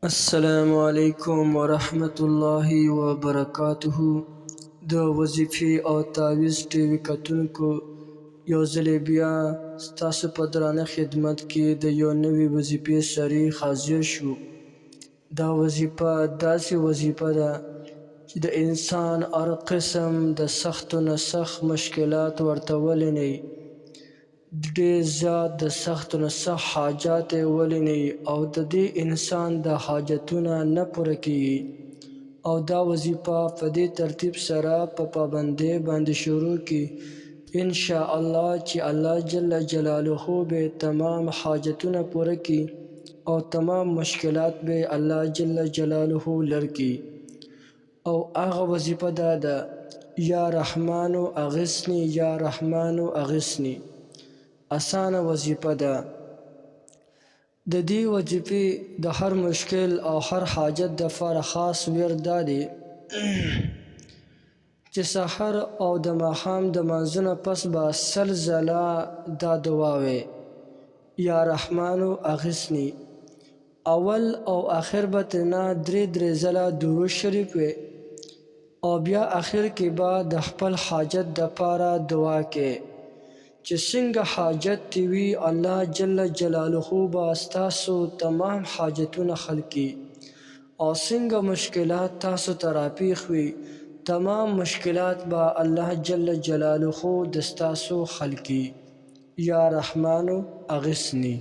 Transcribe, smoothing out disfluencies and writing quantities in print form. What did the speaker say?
السلام علیکم ورحمة الله وبرکاته. د وظیفې او تعویذ ټي وي کتونکو، یو ځلې بیا ستاسو په درانه خدمت کې د یو نوي وظیفې سره حاضر شو. دا وظیفه داسې وظیفه ده چې د انسان هر قسم د سختو نه سخت مشکلات ورته ولیني، ډېر زیات د سختو نه سخت حاجات یې ولیني او د دې انسان د حاجتونه نه پوره کېږي، او دا وظیفه په دې ترتیب سره په پابندۍ باندې شروع کړي، ان شاء الله چې الله جل جلاله به تمام حاجتونه پوره کړي او تمام مشکلات به الله جل جلاله لر کړي. او هغه وظیفه دا ده: یا رحمان اغثني، یا رحمان اغثني. اسانه وظیفه ده. د دې وظیفې د هر مشکل او هر حاجت دپاره خاص ورد دا دی چې سحر او د ماښام د مانځه نه پس به 100 ځله دا دعا وې: یا رحمان اغثني. اول او اخر به ترېنه درې درې ځله درود شریف وې او بیا اخر کې به د خپل حاجت دپاره دعا کې چې څنګه حاجت دې وي، الله جل جلاله به ستاسو تمام حاجتونه حل کړي، او څنګه مشکلات تاسو ته راپېښ وي، تمام مشکلات به الله جل جلاله د ستاسو حل کړي. یا رحمان اغثني.